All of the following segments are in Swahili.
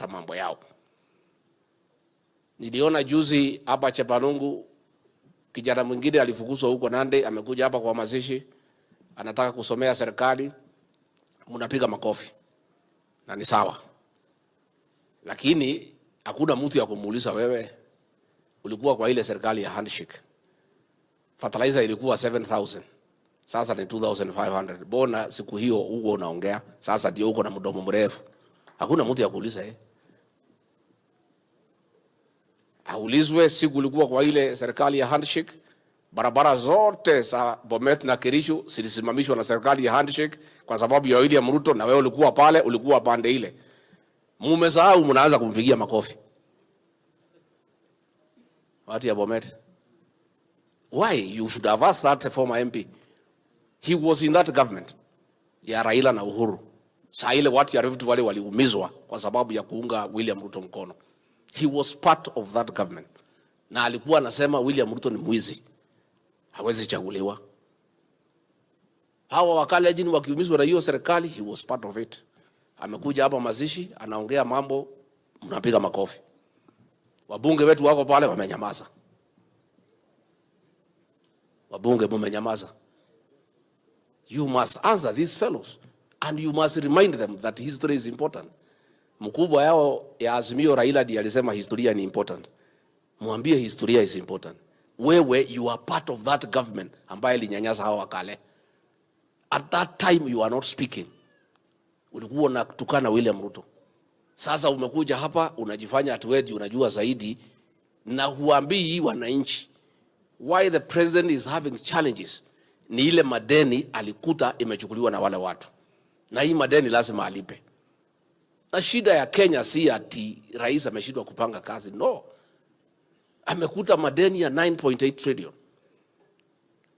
wanafuata mambo yao. Niliona juzi hapa Chepalungu kijana mwingine alifukuzwa huko Nandi, amekuja hapa kwa mazishi, anataka kusomea serikali, mnapiga makofi na ni sawa, lakini hakuna mtu ya kumuuliza, wewe ulikuwa kwa ile serikali ya handshake, fertilizer ilikuwa 7000, sasa ni 2500. Mbona siku hiyo huko unaongea, sasa ndio uko na mdomo mrefu? Hakuna mtu ya kuuliza eh. Aulizwe siku ulikuwa kwa ile serikali ya handshake, barabara zote za Bomet na Kericho zilisimamishwa na serikali ya handshake kwa sababu ya William Ruto, na wewe ulikuwa pale, ulikuwa pande ile. Mumesahau, mnaanza kumpigia makofi watu ya Bomet. Why you should have asked that former MP? He was in that government ya Raila na Uhuru. Saa ile watu ya Rift Valley waliumizwa kwa sababu ya kuunga William Ruto mkono. He was part of that government. Na alikuwa anasema William Ruto ni mwizi, hawezi chaguliwa. Hawa Wakalenjin wakiumizwa na hiyo serikali, he was part of it. Amekuja hapa mazishi, anaongea mambo, mnapiga makofi. Wabunge wetu wako pale wamenyamaza. Wabunge mumenyamaza. You must answer these fellows and you must remind them that history is important. Mkubwa yao ya Azimio, Raila, ndiye alisema historia ni important. Mwambie historia is important. Wewe, you are part of that government ambaye ilinyanyasa hawa Wakale. At that time you are not speaking. Ulikuwa unatukana William Ruto. Sasa umekuja hapa unajifanya ati wewe unajua zaidi na huambii wananchi why the president is having challenges. Ni ile madeni alikuta imechukuliwa na wale watu, na hii madeni lazima alipe. Na shida ya Kenya si ati rais ameshindwa kupanga kazi, no. Amekuta madeni ya 9.8 trillion.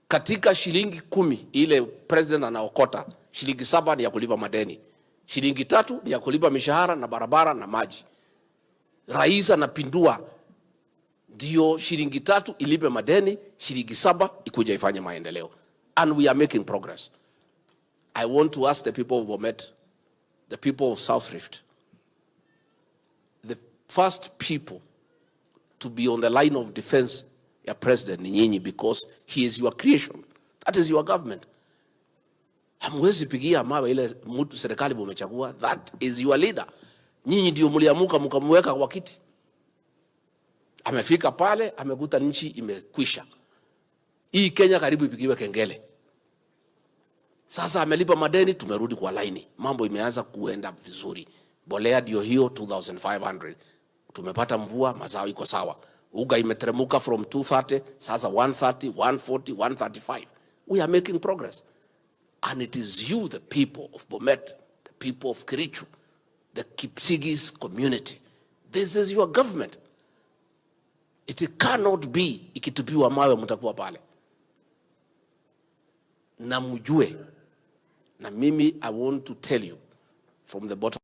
Katika shilingi 10 ile president anaokota, shilingi 7 ni ya kulipa madeni, shilingi 3 ni ya kulipa mishahara na barabara na maji. Rais anapindua ndio shilingi 3 ilipe madeni, shilingi 7 ikuja ifanye maendeleo. And we are making progress. I want to ask the people of Bomet, the people of South Rift, the first people to be on the line of defense ya president ni nyinyi, because he is your creation. That is your government. Hamwezi pigia mawe ile mtu serikali mumechagua. That is your leader. Nyinyi ndio mliamuka mkamweka kwa kiti. Amefika pale amekuta nchi imekwisha. Hii Kenya karibu ipigiwe kengele. Sasa amelipa madeni, tumerudi kwa laini, mambo imeanza kuenda vizuri. Mbolea ndio hiyo 2500. Tumepata mvua, mazao iko sawa. Unga imeteremuka from 230 sasa 130, 140, 135. We are making progress. And it is you, the people of Bomet, the people of Kericho, the Kipsigis community. This is your government. It cannot be ikitupiwa mawe mtakuwa pale. Na mjue, na mimi I want to tell you from the bottom